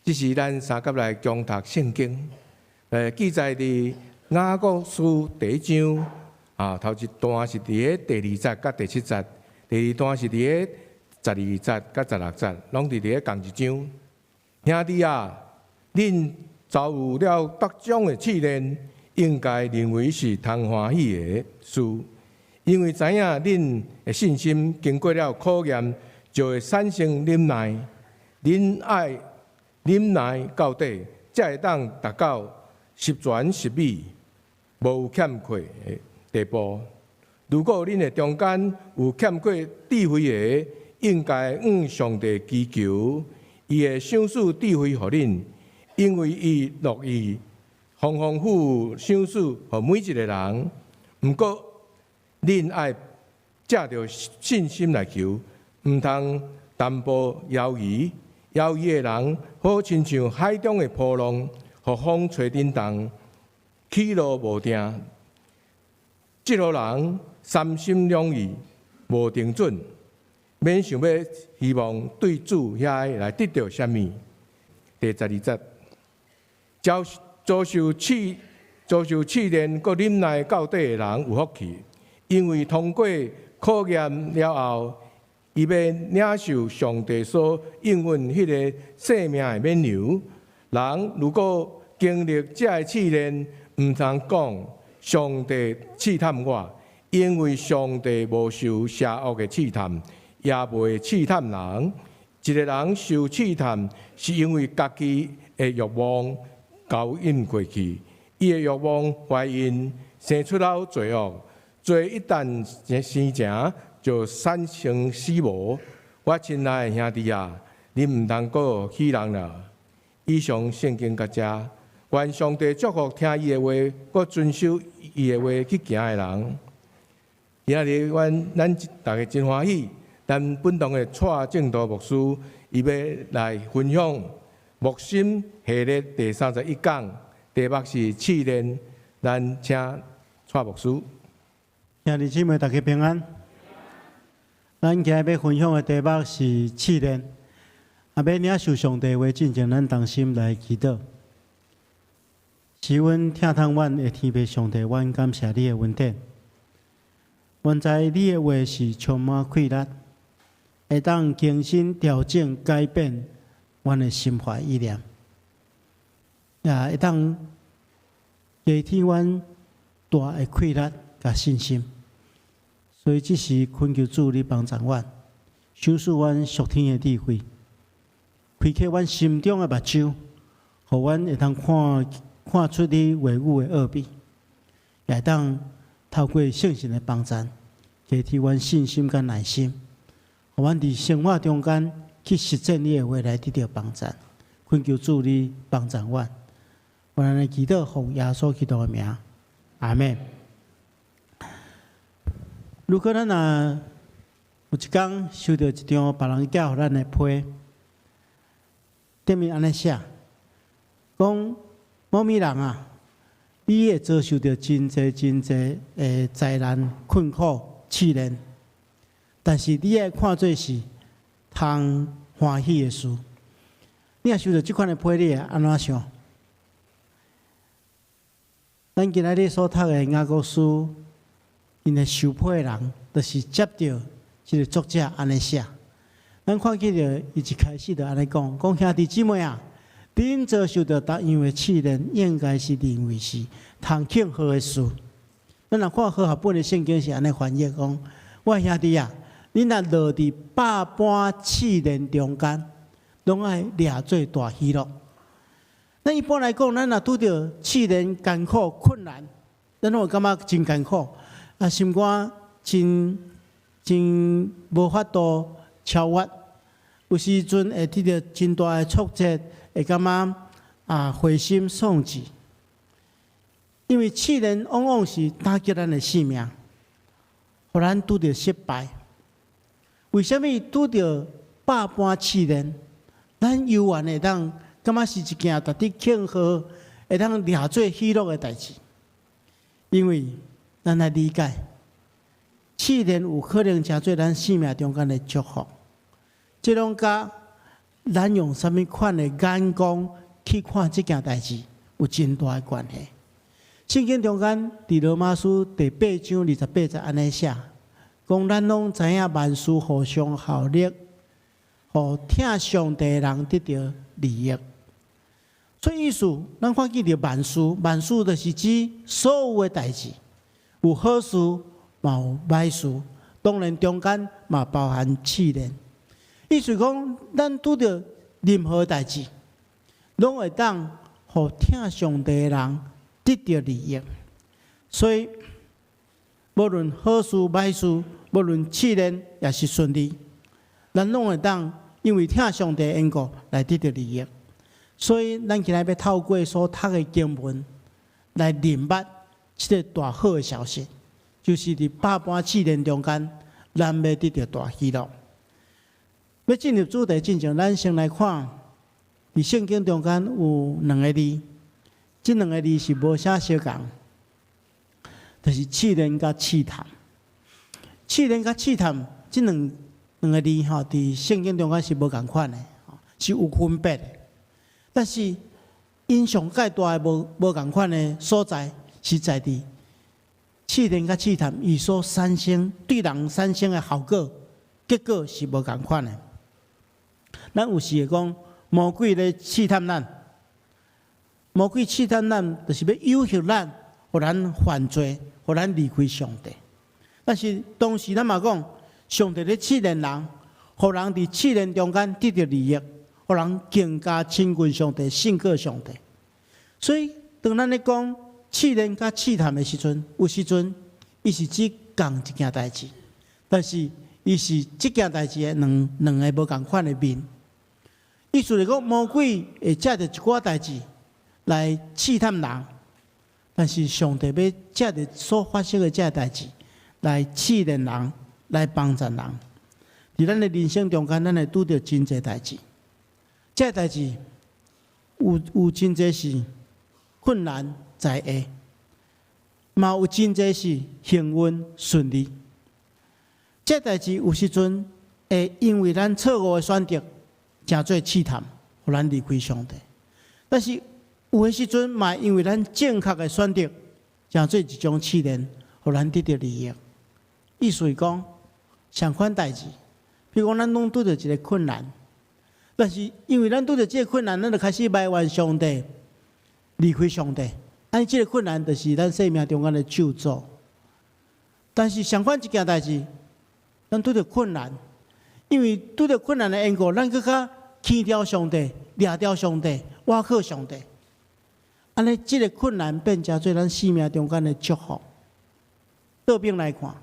這是咱三甲來共讀聖經，記載佇雅各書第一章，啊，頭一段是佇个第二節佮第七節，第二段是佇个12節佮16節，攏佇佇个仝一章。兄弟啊，恁遭遇了各種的試煉，應該認為是通歡喜的事，因為知影恁的信心經過了考驗，就會產生忍耐。恁愛忍耐到底，才會當達到十全十美、無有欠缺的地步。如果恁的中間有欠缺智慧的，應該向上帝祈求，伊會賞賜智慧予恁，因為伊樂意豐豐富富賞賜予每一個人。毋過，恁愛藉著信心來求，毋通淡薄猶豫。猶豫的人，好親像海中的波浪，予風吹振動，起落無定。這路人三心兩意，無定準，免想欲希望對主遐來得著啥物。第12節，遭受試煉，閣忍耐到底的人有福氣，因為通過考驗了後，伊欲領受上帝所應允彼个生命的冕旒。人如果經歷這个試煉，毋通講上帝試探我，因為上帝無受邪惡的試探，也袂試探人。一个人受試探，是因為家己的欲望勾引過去，伊的欲望懷孕，生出了罪惡。罪一旦生成，就產生死亡。我親愛的兄弟啊，恁毋通閣欺人啦。以上聖經到遮，願上帝祝福聽伊的話，閣遵守伊的話去行的人。今仔日阮逐家真歡喜，咱本堂的蔡正道牧師，伊欲來分享牧心系列第31講，題目是試煉。咱請蔡牧師。兄弟姊妹，大家平安。咱今日欲分享的題目是試煉。啊，欲領受上帝話進前，咱同心來祈禱。是阮疼痛阮的天父上帝，阮感謝你的恩典。阮知你的話是充滿氣力，會當更新、調整、改變阮的心懷意念，也會當加添阮大的氣力佮信心。所以這時懇求主你幫助阮，賞賜阮屬天的智慧，開啟阮心中的目睭，予阮會當看看出你話語的奧秘，也會當透過聖神的幫助，加添阮信心佮耐心，予阮佇生活中間去實踐你的話來得著幫助。懇求主你幫助阮，我按呢祈禱奉耶穌基督的名，阿們。如果咱若有一工收著一張別人寄予咱的批，頂面按呢寫，講某某人啊，你會遭受著真濟真濟的災難、困苦、試煉，但是你愛看做是通歡喜的事。你若收著這款的批，你會按怎想？咱今仔日所讀的雅各書，𪜶的受批的人，就是接著這个作者按呢寫。咱看見著伊一開始就按呢講，講兄弟姊妹啊，恁遭受著逐樣的試煉，應該是認為是通慶賀的事。咱若看和合本的聖經是按呢翻譯講，我兄弟啊，恁若落佇百般試煉中間，攏愛掠做大喜樂。咱一般來講，咱若拄著試煉、艱苦、困難，咱攏會感覺真艱苦，啊，心肝真真無法度超越。有時陣會拄著真大的挫折，會感覺啊灰心喪志。因為試煉往往是打擊咱的性命，予咱拄著失敗。為啥物拄著百般試煉，咱猶原會當感覺是一件值得慶賀、會當掠做喜樂的代誌？因為咱來理解，試煉有可能成做咱生命中間的祝福。這攏佮咱用啥物款的眼光去看這件代誌，有真大的關係。聖經中間，佇羅馬書第八章二十八節按呢寫，講咱攏知影萬事互相效力，予疼上帝的人得著利益。所以意思，咱看見著萬事，萬事就是指所有的代誌，有好事，嘛有歹事，當然中間嘛包含試煉。意思講，咱拄著任何代誌，攏會當予疼上帝的人得著利益。所以，無論好事歹事，無論試煉抑是順利，咱攏會當因為疼上帝的緣故來得著利益。所以，咱今仔欲透過所讀的經文來認捌這个大好的消息，就是佇百般試煉中間，咱欲得著大喜樂。欲進入主題進前，咱先來看，佇聖經中間有兩个字，這兩个字是無啥相仝，就是試煉佮試探。試煉佮試探這兩個字吼，佇聖經中間是無仝款的，是有分別的。但是，𪜶上蓋大的無仝款的所在，是在佇試煉佮試探，伊所產生對人產生的效果，結果是無仝款的。咱有時會講，魔鬼咧試探咱，魔鬼試探咱，就是欲誘惑咱，予咱犯罪，予咱離開上帝。但是同時，咱嘛講，上帝咧試煉人，予人佇試煉中間得著利益，予人更加親近上帝、信靠上帝。所以，當咱咧講試煉佮試探的時陣，有時陣伊是指仝一件代誌，但是伊是這件代誌的兩個無仝款的面。意思是講，魔鬼會藉著一寡代誌來試探人，但是上帝欲藉著所發生的這个代誌來試煉人，來幫助人。佇咱的人生中間，咱會拄著真濟代誌。這个代誌有真濟是困難在下，嘛有真濟是幸運順利。這代誌有時陣會因為咱錯誤的選擇，成做試探，予咱離開上帝。但是有的時陣嘛，因為咱正確的選擇，成做一種試煉，予咱得著利益。意思是講，相款代誌，比如講咱攏拄著一个困難，但是因為咱拄著這个困難，咱就開始埋怨上帝，離開上帝。按呢這个困難就是咱生命中間的咒詛。但是相反一件代誌，咱拄著困難，因為拄著困難的緣故，咱閣較輕佻上帝、掠掉上帝、倚靠上帝。按呢這个困難變成做咱生命中間的祝福。倒反來看，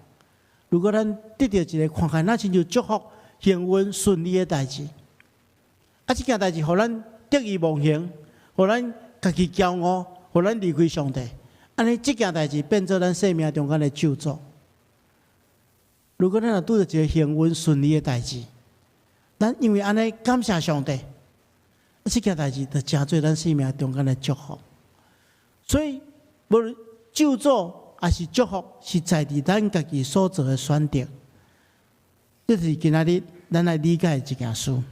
如果咱得著一个看起來若親像祝福、幸運、順利的代誌，啊，這件代誌予咱得意忘形，予咱家己驕傲，予咱離開上帝，按呢這件代誌變做咱生命中間的咒詛。如果咱若拄著一个幸運順利的代誌，咱因為按呢感謝上帝，這件代誌就成做咱生命中間的祝福。所以，無論咒詛抑是祝福，是在佇咱家己所做的選擇。這是今仔日咱來理解的一件事。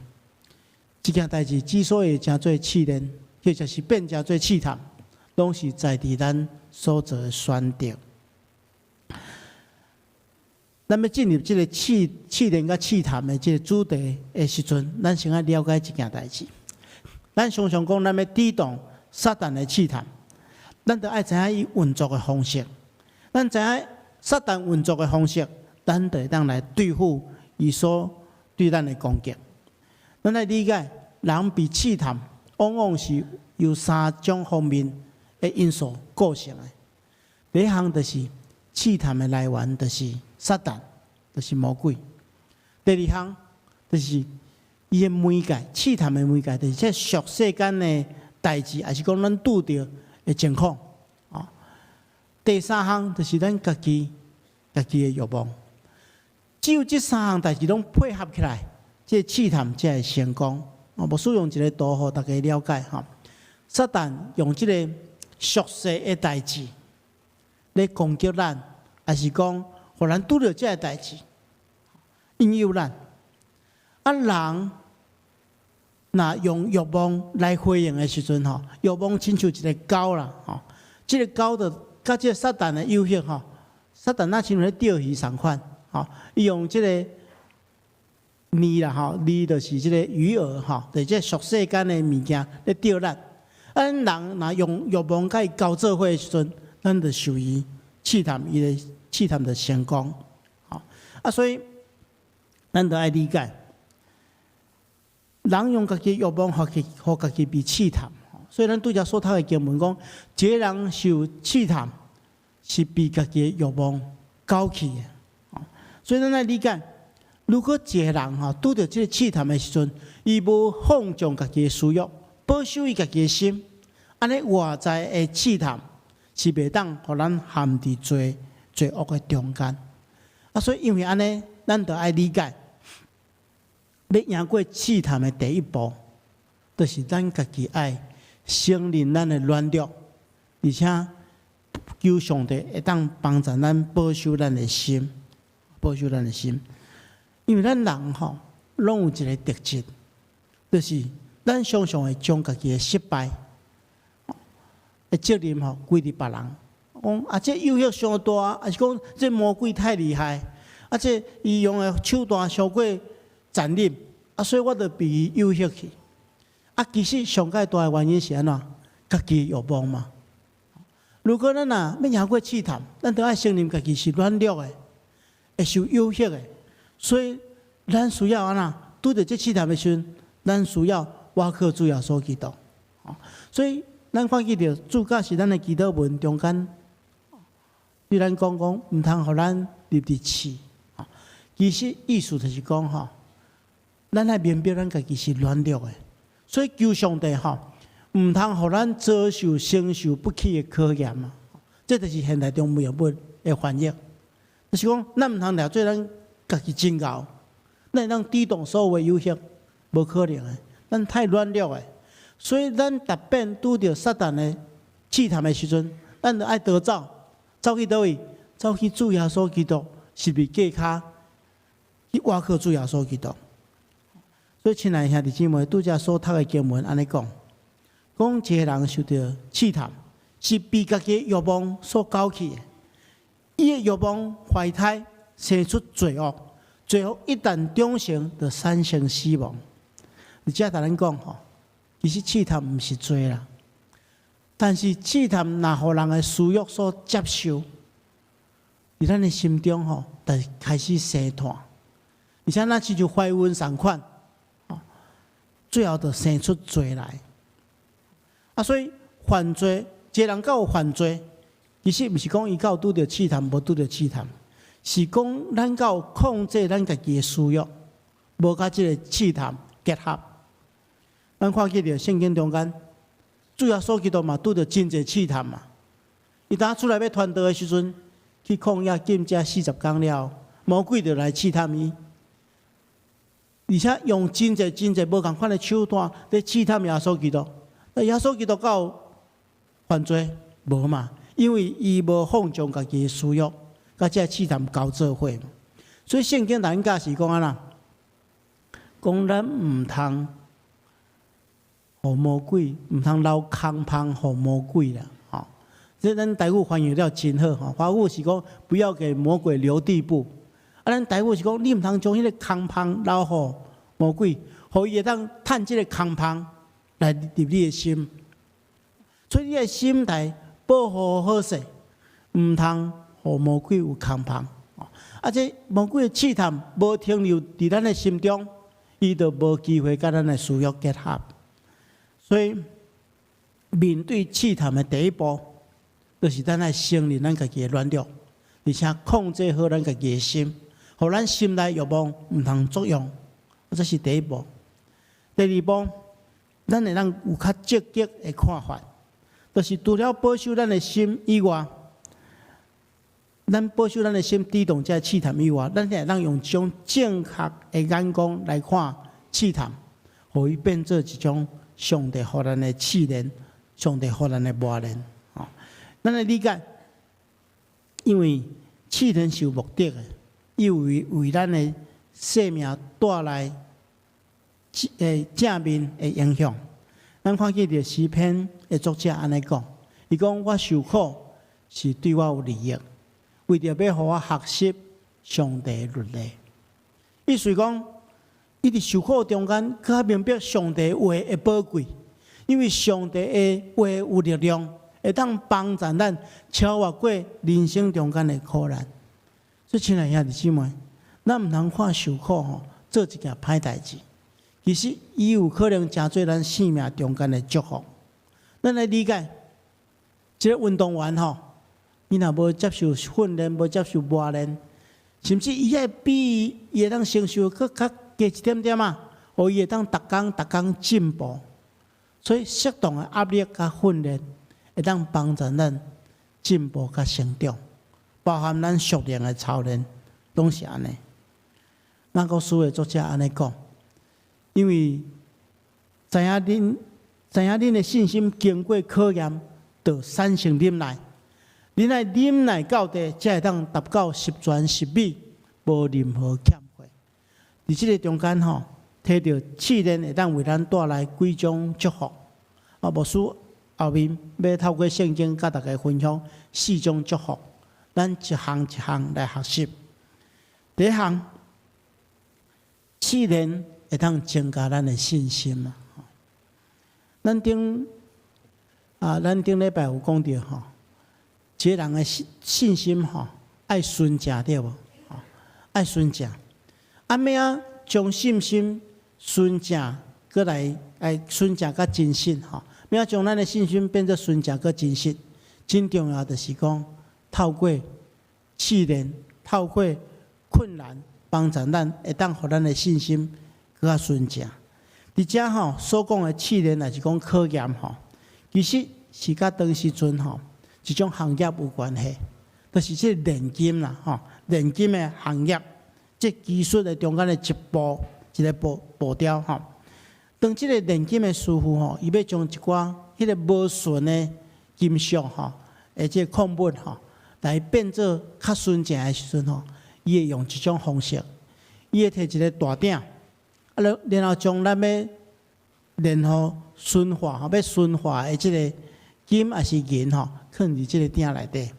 這件代誌之所以成做試煉，或者是變成做試探，攏是在佇咱所做的選擇。咱欲進入這個試煉佮試探的這个主題的時陣，咱先愛了解一件代誌。咱常常講，咱欲抵擋撒旦的試探，咱著愛知影伊運作的方式。咱知影撒旦運作的方式，咱就會當來對付伊所對咱的攻擊。咱來理解，人被試探，往往是由三種方面的因素構成的。第一項就是試探的來源，就是撒旦，就是魔鬼。第二項就是伊的媒介，試探的媒介，就是這俗世間的代誌，抑是講咱拄著的情況。啊，第三項就是咱家己的欲望。只有這三項代誌攏配合起來，這个試探才會成功。我欲使用一个圖，予大家了解吼。撒旦用這个俗世的代誌來攻擊咱，抑是講，予咱拄著這个代誌，引誘咱。啊，人若用欲望來回應的時陣吼，欲望親像一個鈎啦，吼，這個鈎就佮這個撒旦的誘惑吼，撒旦若親像咧釣魚仝款，吼，伊用這個餌啦，吼，餌就是這個魚餌吼，就是這俗世間的物件咧釣咱。啊，咱人若用欲望佮伊勾做伙的時陣，咱就受伊試探，伊的試探就成功，吼。啊，所以咱著愛理解，人用家己欲望，予家己被試探，所以咱拄才所讀的經文講，一个人受試探，是被家己的欲望勾去的。所以咱愛理解，如果一個人吼拄著這个試探的時陣，伊無放縱家己的私欲，保守伊家己的心，按呢外在的試探是袂當予咱陷佇罪惡的中間。啊，所以因為按呢，咱著愛理解，欲贏過試探的第一步，就是咱家己愛承認咱的軟弱，而且求上帝會當幫助咱保守咱的心，保守咱的心。因為咱人吼，攏有一个特質，就是咱常常會將家己的失敗的責任吼歸佇別人。講啊，這誘惑傷大，抑是講這魔鬼太厲害，啊，這伊用的手段傷過殘忍，啊，所以我就被伊誘惑去。啊，其實上蓋大的原因是按怎？家己的欲望嘛。如果咱若欲贏過試探，咱著愛承認家己是軟弱的，會受誘惑的。所以咱需要按怎？拄著這試探的時陣，咱需要倚靠主耶穌基督。所以咱看見著主教是咱的祈禱文中間，對咱講講，毋通予咱入佇試。其實意思就是講吼，咱愛明白咱家己是軟弱的，所以求上帝吼，毋通予咱遭受承受不起的考驗嘛。這就是現代中文譯的翻譯，就是講咱毋通掠做咱家己真𠢕，咱會當抵擋所有的誘惑，無可能的，咱太軟弱的，所以咱逐遍拄著撒旦的試探的時陣，咱就愛逃走，走去佗位？走去主耶穌基督十字架跤去倚靠主耶穌基督。所以，親愛兄弟姊妹，拄才所讀的經文按呢講，講一个人受著試探，是被家己的欲望所勾去的。伊的欲望懷胎，生出罪惡，罪惡一旦長成，就產生死亡。而且共咱講吼，其實試探毋是罪啦，但是試探若予人的私欲所接受，佇咱的心中吼，就開始生炭，而且咱親像懷孕仝款，最後就生出罪來。啊，所以犯罪，一个人敢有犯罪，其實毋是講伊敢有拄著試探，無拄著試探，是講咱敢有控制咱家己的私欲，無佮這个試探結合。咱看見著聖經中間，主耶穌基督嘛拄著真濟試探嘛。伊當出來欲傳道的時陣，去曠野禁食40工了，魔鬼就來試探伊，而且用真濟真濟無仝款的手段咧試探耶穌基督。那耶穌基督敢有犯罪？無嘛，因為伊無放縱家己的私欲，佮這个試探交做伙嘛。所以聖經咱教是講按怎？講咱毋通予魔鬼，毋通留空縫予魔鬼啦。吼，這咱台語翻譯了真好吼。華語是講不要給魔鬼留地步，啊，咱台語是講你毋通將彼個空縫留予魔鬼，予伊會當趁這个空縫來入你的心。所以你的心內保護好勢，毋通予魔鬼有空縫。啊，這魔鬼的試探無停留佇咱的心中，伊就無機會佮咱的私欲結合。所以面對試探的第一步，就是咱愛承認咱家己的軟弱，而且控制好咱家己的心，予咱心內欲望毋通作用，這是第一步。第二步，咱會當有較積極的看法，就是除了保守咱的心以外，咱保守咱的心抵擋這个試探以外，咱會當用一種正確的眼光來看試探，予伊變做一種上帝予咱的試煉，上帝予咱的磨練。吼，咱來理解，因為試煉是有目的的，伊為咱的生命帶來正面的影響。咱看見著詩篇的作者按呢講，伊講我受苦是對我有利益，為著欲予我學習上帝的律例。意思講，伊佇受苦中間，閣較明白上帝話的寶貴，因為上帝的話有力量，會當幫助咱超越過人生中間的苦難。所以，親愛兄弟姊妹，咱毋通看受苦吼，做一件歹代誌。其實，伊有可能成做咱生命中間的祝福。咱來理解，這個運動員吼，伊若無接受訓練，無接受磨練，甚至伊愛比伊會當承受閣較低一點點仔，予伊會當逐工逐工進步。所以，適當的壓力佮訓練，會當幫助咱進步佮成長，包含咱屬靈的操練，攏是按呢。雅各書的作者按呢講，因為知影恁知影恁的信心經過考驗，就產生忍耐。恁愛忍耐到底，才會當達到十全十美，無任何欠缺。佇這個中間吼，提著試煉會當為咱帶來幾種祝福。啊，牧師後面欲透過聖經佮大家分享四種祝福，咱一項一項來學習。第一項，試煉會當增加咱的信心啊！咱頂禮拜有講著吼，一個人的信心吼，愛純正對無？愛純正。啊，欲按怎將信心純正，閣來愛純正佮真實吼？欲按怎將咱的信心變做純正閣真實？真重要就是講，透過試煉，透過困難，幫助咱會當予咱的信心閣較純正。佇遮吼所講的試煉，抑是講考驗吼，其實是佮當時陣吼一種行業有關係，就是這個煉金啦吼，煉金的行業，這技術的中間的一步一個步調吼。當這個煉金的師傅吼，伊欲將一寡彼個無純的金屬吼，或者礦物吼，來變做較純正的時陣吼，伊會用一種方式，伊會提一個大鼎，啊，然後將咱欲然後純化吼，欲純化的這個金抑是銀吼，囥佇這個鼎內底，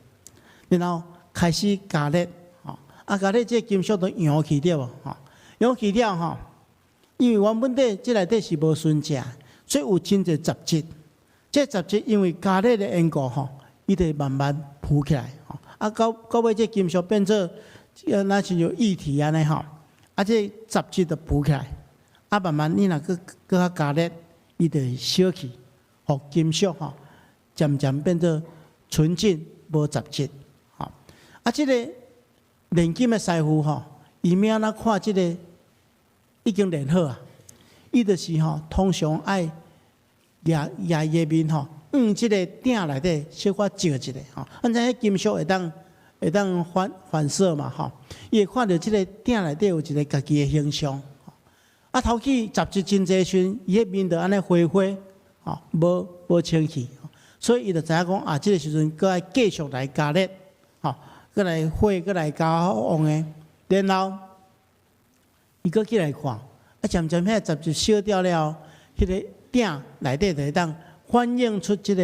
然後開始加熱吼，啊，加熱這個金屬就溶去對無吼，溶去了吼，因為原本底這內底是無純正，所以有真濟雜質。這雜質因為加熱的緣故吼，伊就慢慢浮起來吼，啊，到尾這金屬變做若親像液體按呢吼，啊，這雜質就浮起來，啊，慢慢你若閣閣較加熱，伊就會燒去，予金屬吼漸漸變做純淨無雜質，吼。啊，這個煉金的師傅吼，伊欲按怎看這個已經煉好啊？伊就是吼，通常愛舉舉伊的面吼，向這個鼎內底小可照一下吼，啊，知影彼金屬會當反射嘛吼，伊會看著這個鼎內底有一個家己的形象。啊，頭起雜質真濟時陣，伊彼面就按呢花花，吼，無清氣，所以伊就知影講啊，這個時陣閣愛繼續來加熱，吼，閣來火閣來加旺的，然後伊閣起來看，啊，漸漸彼个雜質燒掉了，彼個鼎內底就會當反映出這個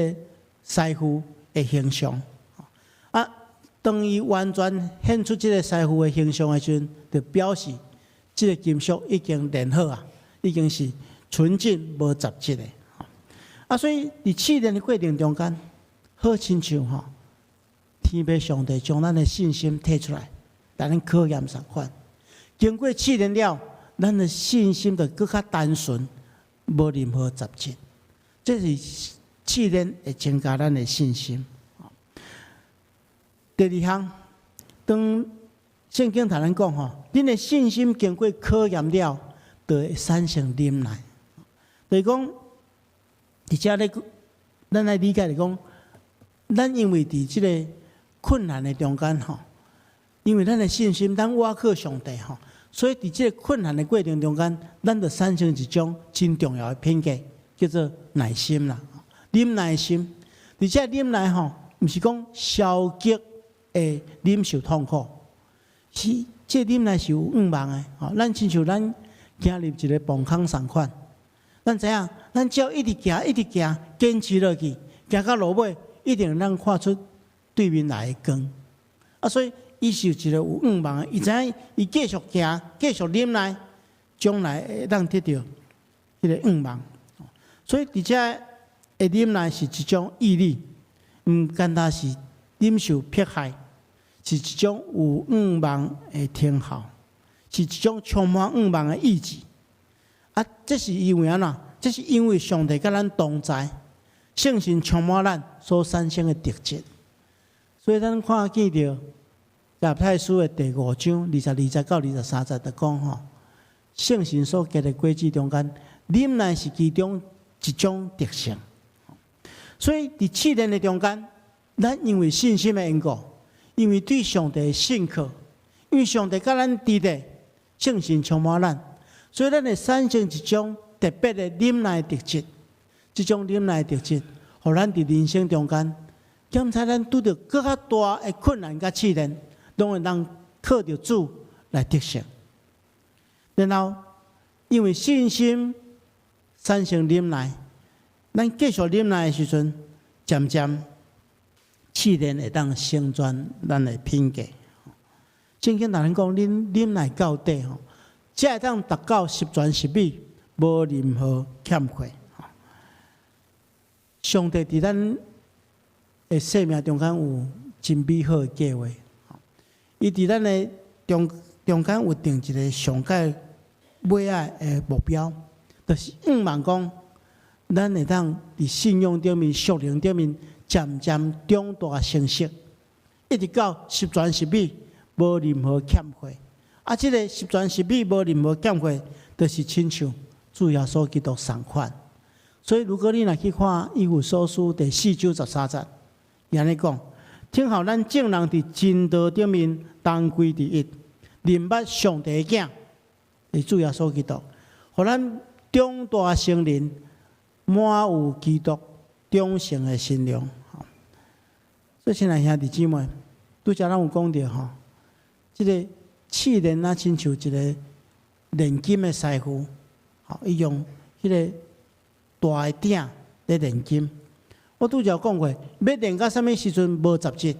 師傅的形象。啊，當伊完全顯出這個師傅的形象的時陣，就表示這個金屬已經煉好啊，已經是純淨無雜質的。啊，所以佇試煉的過程中間，好親像吼，天父上帝將咱的信心提出來，來咱考驗相款。經過試煉了，咱的信心就閣較單純，無任何雜質。這是試煉會增加咱的信心。第二項，當聖經頭咱講吼，恁的信心經過考驗了，就會產生忍耐。就是講，佇遮咧，咱來理解來講，咱因為佇這個困難的中間吼，因為咱的信心，咱倚靠上帝吼，所以佇這個困難的過程中間，咱就產生一種真重要的品格，叫做耐心啦。忍耐心，而且忍耐吼，毋是講消極的忍受痛苦，是這忍耐是有向望的。吼，咱親像咱行入一个磅空仝款。咱知影，咱只要一直行，一直行，堅持落去，行到落尾，一定會當看出對面來的光。啊，所以伊是有一個有向望的，伊知影伊繼續行，繼續忍耐，將來會當得著彼个向望。所以佇遮的忍耐是一種毅力，毋干焦是忍受迫害，是一種有向望的天候，是一種充滿向望的意志。啊，這是因為按怎？這是因為上帝佮咱同在，聖神充滿咱所產生的特質。所以咱看見著加拉太書的第五章22節到23節就講吼，聖神所結的果子中間，忍耐是其中一種特性。所以佇試煉的中間，咱因為信心的緣故，因為對上帝的信靠，因為上帝佮咱佇咧，聖神充滿咱，所以咱會產生一種特別的忍耐特質。這種忍耐特質，予咱佇人生中間，檢查咱拄著閣較大的困難佮試煉，攏會當靠著主來得勝。然後，因為信心產生忍耐，咱繼續忍耐的時陣，漸漸試煉會當成全咱的品格。聖經當然講，恁忍耐到底吼，才會當達到十全十美，無任何欠缺。上帝佇咱的生命中間有真美好的計劃，伊佇咱的中間有定一个上蓋尾仔的目標，就是向望講，咱會當佇信仰頂面、屬靈頂面漸漸長大成熟，一直到十全十美，無任何欠缺。啊，這个十全十美無任何欠缺，就是親像主耶穌基督仝款。所以，如果你若去看以弗所書第四章13節，伊按呢講：聽候咱眾人佇真道頂面同歸佇一，認捌上帝的囝，是主耶穌基督，予咱長大成人，滿有基督長成的身量。所以，親愛兄弟姊妹，拄才咱有講著吼，這个試煉啊，親像一个煉金的師傅，吼，伊用彼个大的鼎咧煉金。我拄才有講過，欲煉到啥物時陣無雜質，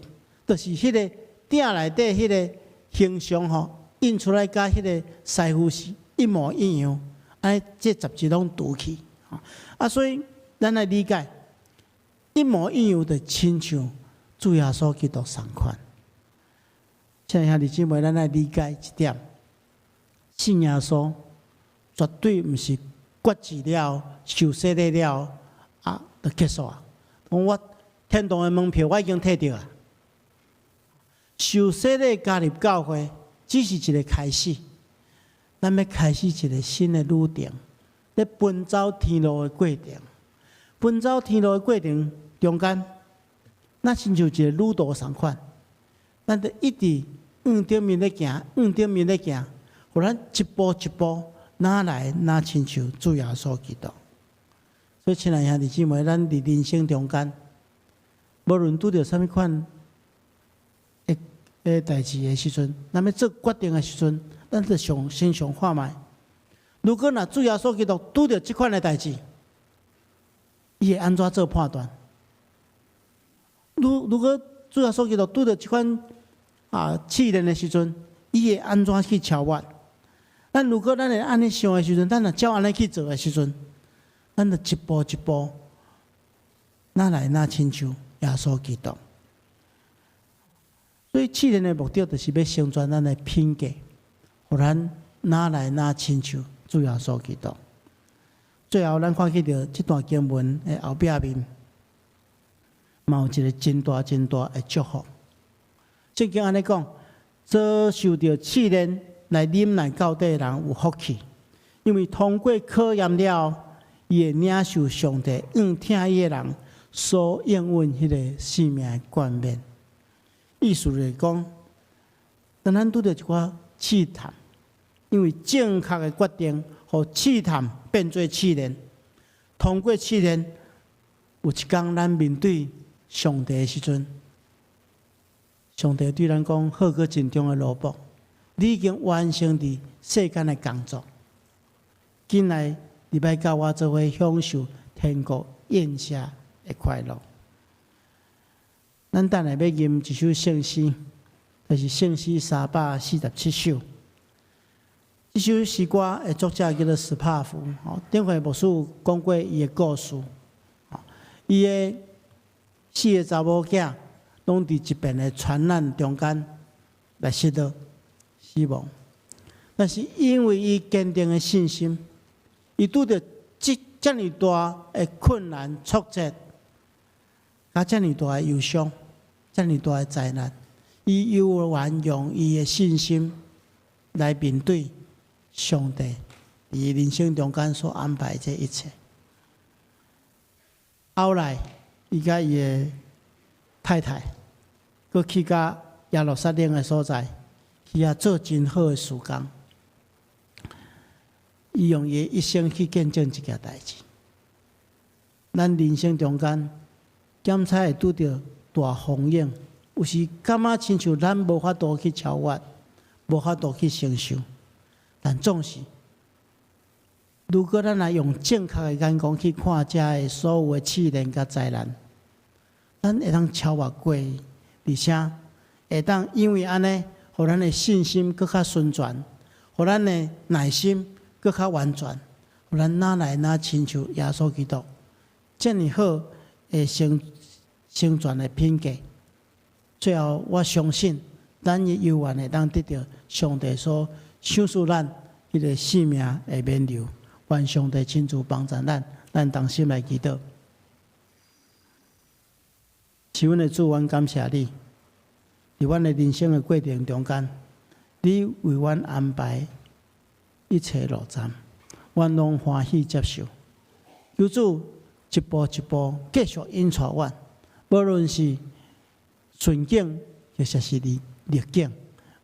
就是彼个鼎內底彼个形象吼，印出來佮彼个師傅是一模一樣，按呢這雜質攏除去。啊，所以咱來理解一模一樣的親像主耶穌基督仝款。親愛兄弟姊妹，咱來理解一點，信耶穌絕對毋是決志了、受洗禮了啊，就結束啊！講我天堂的門票我已經提著啊！受洗禮加入教會只是一个開始，咱欲開始一个新的旅程，咧奔走天路的過程。奔走天路的過程中間，若親像一个旅途仝款，咱就一直向頂面咧行，向頂面咧行，予咱一步一步，愈來愈親像主耶穌基督。所以，親愛兄弟姊妹，咱佇人生中間，無論拄著啥物款的代誌的時陣，咱欲做決定的時陣，咱就想先想看覓。如果若主耶穌基督拄著這款的代誌，伊會按怎做判斷？如果主耶穌基督拄著這款試煉的時陣，伊會按怎去超越？咱如果咱會按呢想的時陣，咱若照按呢去做的時陣，咱就一步一步，愈來愈親像耶穌基督。所以試煉的目的，就是欲成全咱的品格，予咱愈來愈親像主耶穌基督。最後，咱看見著這段經文的後壁面，嘛有一个真大真大的祝福。聖經按呢講，遭受著試煉來忍耐到底的人有福氣，因為通過考驗了後，伊會領受上帝向疼伊的人所應允彼个生命的冠冕。意思就是講，當咱拄著一寡試探，因為正確的決定，予試探變做試煉，通過試煉，有一工咱面對上帝的時陣，上帝對咱講：好閣盡忠的奴僕，你已經完成佇世間的工作。緊來入來佮我做伙享受天國宴席的快樂。咱等下欲吟一首聖詩，就是聖詩347首。這首詩歌的作者叫做史帕福，吼，頂回牧師有講過伊的故事。伊的四个查某囝攏佇一遍的船難中間來失落死亡，但是因為伊堅定的信心，伊拄著這遮爾大的困難挫折，佮遮爾大的憂傷，遮爾大的災難，伊猶原用伊的信心來面對上帝佇人生中間所安排這一切。後來，伊佮伊的太太，閣去到耶路撒冷的所在，去遐做真好的事工。伊用伊的一生去見證這件代誌。咱人生中間，檢查會拄著大風湧，有時感覺親像咱無法度去超越，無法度去承受，但總是，如果咱若用正確的眼光去看這的所有的試煉佮災難，咱會當超越過去，而且會當因為按呢，予咱的信心閣較純全，予咱的耐心閣較完全，予咱愈來愈親像耶穌基督，遮爾好的成成全的品格。最後，我相信咱也猶原會當得著上帝所賞賜咱彼个性命的勉勵。願上帝親自幫助咱，咱同心來祈禱。是阮的主，阮感謝你，佇阮的人生的過程中間，你為阮安排一切路站，阮攏歡喜接受。求主一步一步繼續引帶阮，無論是順境，抑或是逆境，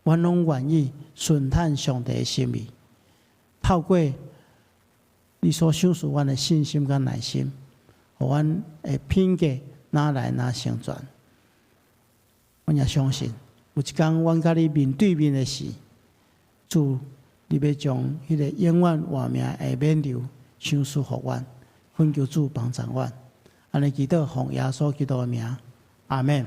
阮攏願意順趁上帝的心意，透過你所賞賜阮的信心佮耐心，予阮的品格愈來愈成全。阮也相信，有一工阮佮你面對面的時，主，你欲將彼个永遠活命的勉勵賞賜予阮，懇求主幫助阮。按呢祈禱，奉耶穌基督的名，阿們。